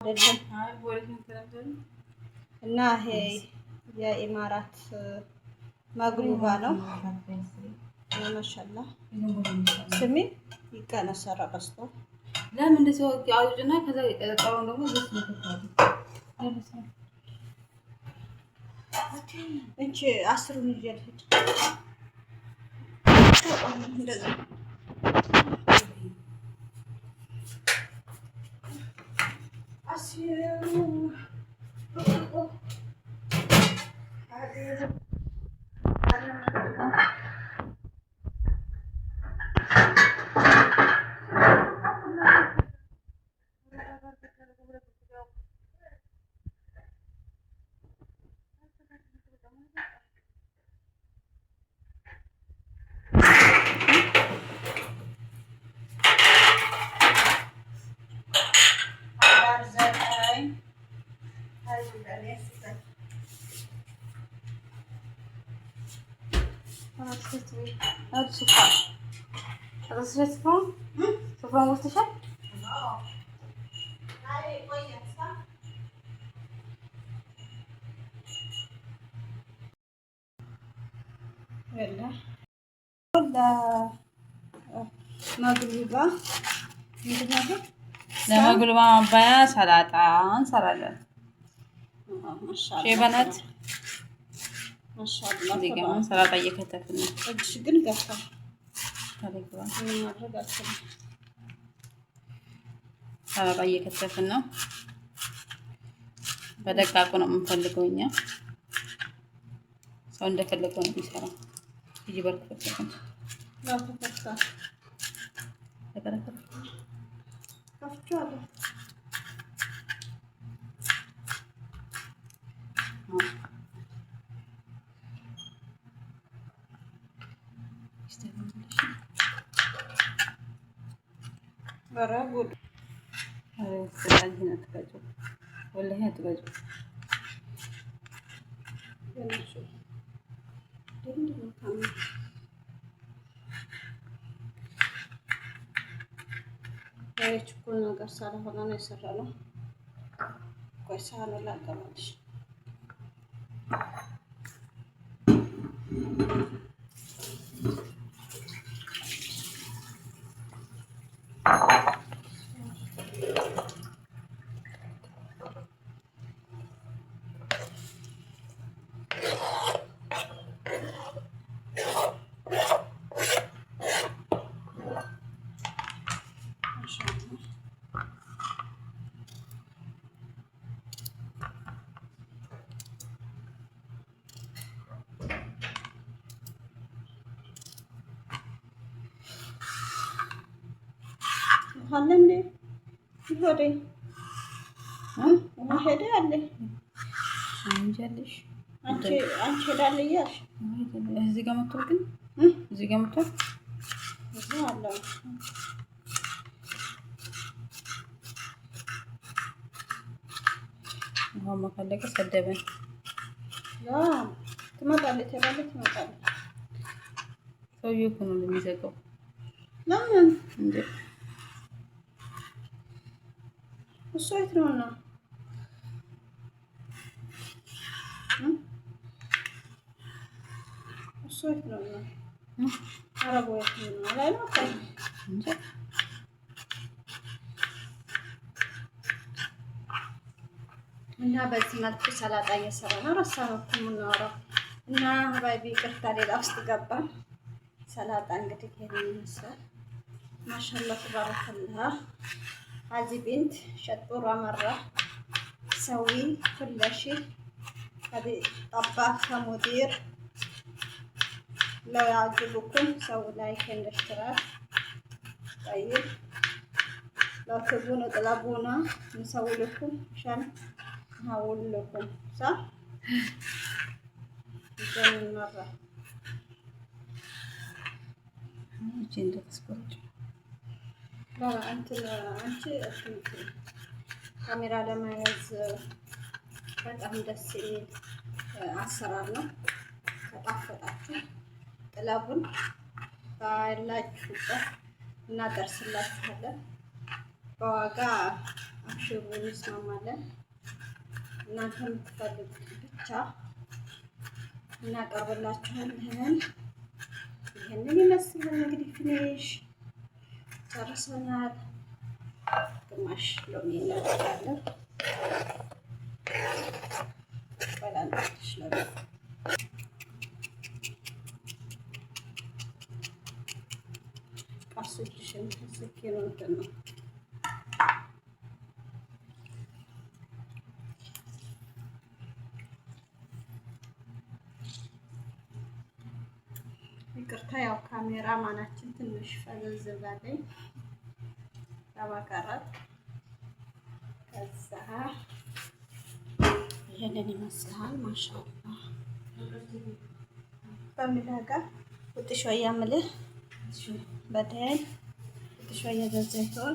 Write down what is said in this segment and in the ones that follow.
አይደለም እና ይሄ የኢማራት መግሉባ ነው። ማሻላ ስሚ ይቀነሰራ በስቶ ለምን እንደዚህ አውጭና ከዛ የቀረውን ደግሞ እንቺ 10ሩን ይዤ ልሂድ። እንደዚህ 10ሩ ስፍራውን ወስደሻል? ለመግሉባ ማባያ ሰላጣ እንሰራለን። ሼበነት እዚህ ጋር ሰላጣ እየከተፍን ነው። እጅሽ ግን ገፋ ሰላጣ እየከተፍን ነው። በደቃቁ ነው የምንፈልገው እኛ። ሰው እንደፈለገው ነው የሚሰራው። ችኩል ነገር ስለሆነ ነው የሰራነው። ቆይ ሳህኑን ላቀርብልሽ። አለ እንዴ? ሆዴ ውሃ ሄደ አለ። እንጃልሽ አንቺ ሄዳለ እያልሽ እዚህ ጋር መጥቷል፣ ግን እዚህ ጋር መጥቷል። እዚህ አለ። ውሃ ካለቀ ሰደበን። ትመጣለች፣ ሄዳለች፣ ትመጣለች። ሰውዬው እኮ ነው የሚዘጋው። ለምን እንዴ? እሱ የት ነውና? እሱ የት ነውና? አረቡ የት ነው? ላይ ነው እንጂ እና በዚህ መልኩ ሰላጣ እየሰራ ነው። ረሳነው እኮ የምናወራው እና حبايبي ይቅርታ፣ ሌላ ውስጥ ገባን። ሰላጣ እንግዲህ ይሄንን ይመስላል። ማሻአላህ ተባረከላህ። هذه بنت شطورة مرة سوي كل شيء. هذه طباخة مدير. لو يعجبكم سووا لايك اشتراك. طيب لو تبون طلبونا نسوي لكم عشان نهول لكم صح؟ جميل مرة. لا انت አንቺ ካሜራ ለመያዝ በጣም ደስ የሚል አሰራር ነው። ከጣፈጣችሁ ጥለቡን ባላችሁበት እናደርስላችኋለን። በዋጋ አብሽሩ። በሽሮ እንስማማለን። እናንተ የምትፈልጉት ብቻ እናቀርብላችኋለን። ይህንን ይመስላል እንግዲህ finish ጨርሰናል። ግማሽ ሎሚ እናደርጋለን። ሎሚ ቀስልሽን ስኪኑ እንትን ነው። ይቅርታ ያው ካሜራ ማናችን ትንሽ ፈዘዝ ብላለኝ ለማቀረጥ። ከዛ ይሄንን ይመስላል። ማሻአላህ በሚላጋ ውጥ شوية ملح بعدين حطي شوية زيت زيتون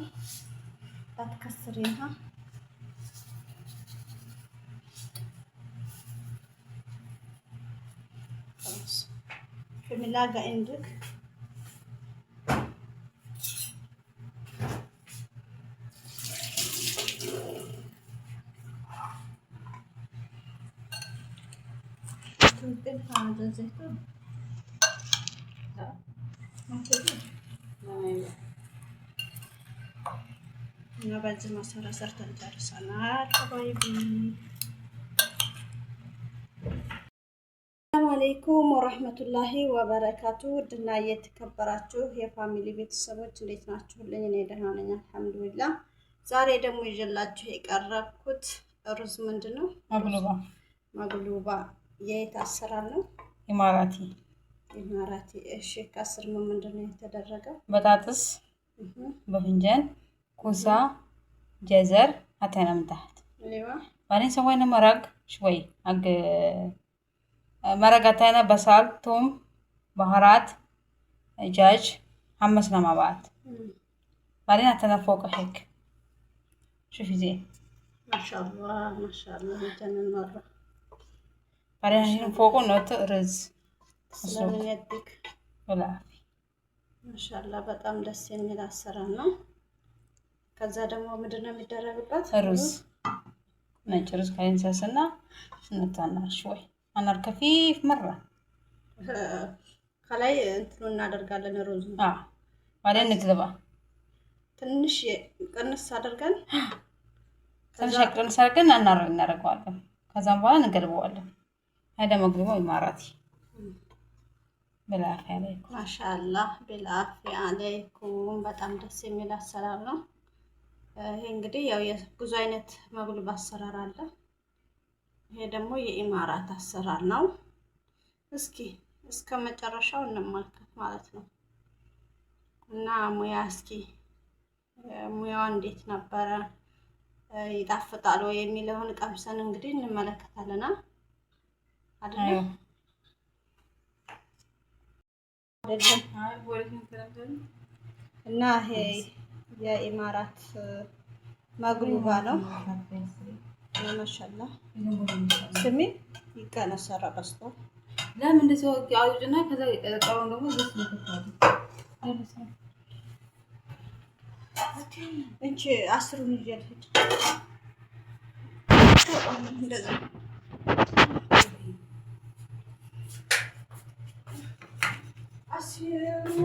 لا تكسريها. خلاص في ملاقة عندك تنطلها زيت زيتون እና በዚህ መሰረት ሰርተን ጨርሰናል። حبايبي السلام عليكم ورحمة الله وبركاته። ውድና የተከበራችሁ የ family ቤተሰቦች እንዴት ናችሁልኝ? እኔ ደህና ነኝ አልሐምዱሊላህ። ዛሬ ደግሞ ይዤላችሁ የቀረብኩት ሩዝ ምንድን ነው? መግሉባ። መግሉባ የየት አሰራር ነው? ኢማራቲ። ኢማራቲ። እሺ፣ ከስር ምን ምንድን ነው የተደረገው? بطاطس باذنجان كوسة جزر حطينا من تحت. ايوه. بعدين سوينا مرق شوي حق مرق، حطينا بصل ثوم بهارات دجاج، حمسنا مع بعض. بعدين حطينا فوق هيك، شوفي زين. ما شاء الله ما شاء الله يجنن مرة. بعدين الحين فوقه نحط رز. تسلم يدك. بالعافية. ማሻአላህ በጣም ደስ የሚል አሰራር ነው። ከዛ ደግሞ ምንድን ነው የሚደረግበት? ሩዝ፣ ነጭ ሩዝ ከእንሰስና نحط شوي على خفيف مرة. ከላይ እንትኑ እናደርጋለን ሩዙ። اه، بعدين نقلبها. ትንሽ ቅንስ አድርገን። ትንሽ ቅንስ አድርገን እናደርገዋለን። ከዛም በኋላ እንገልበዋለን። هذا مقلوبة إماراتي، بالعافية عليكم. ማሻአላህ بالعافية عليكم። በጣም ደስ የሚል አሰራር ነው። ይሄ እንግዲህ ያው ብዙ አይነት መግሉብ አሰራር አለ። ይሄ ደግሞ የኢማራት አሰራር ነው። እስኪ እስከ መጨረሻው እንመልከት ማለት ነው። እና ሙያ እስኪ ሙያዋ እንዴት ነበረ፣ ይጣፍጣል ወይ የሚለውን ቀምሰን እንግዲህ እንመለከታለና አይደለ? አይደለም። እና ይሄ የኢማራት መግሉባ ነው። ማሻአላህ ስሚ ይቀነሰረ በስቶ ለምን እንደዚህ አውጭና ከዛ የቀረውን ደግሞ እንቺ 10ሩን ይዤ ልሂድ። እንደዚህ 10ሩ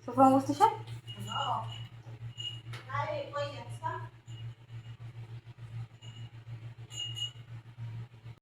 ስኳር ወስደሻል?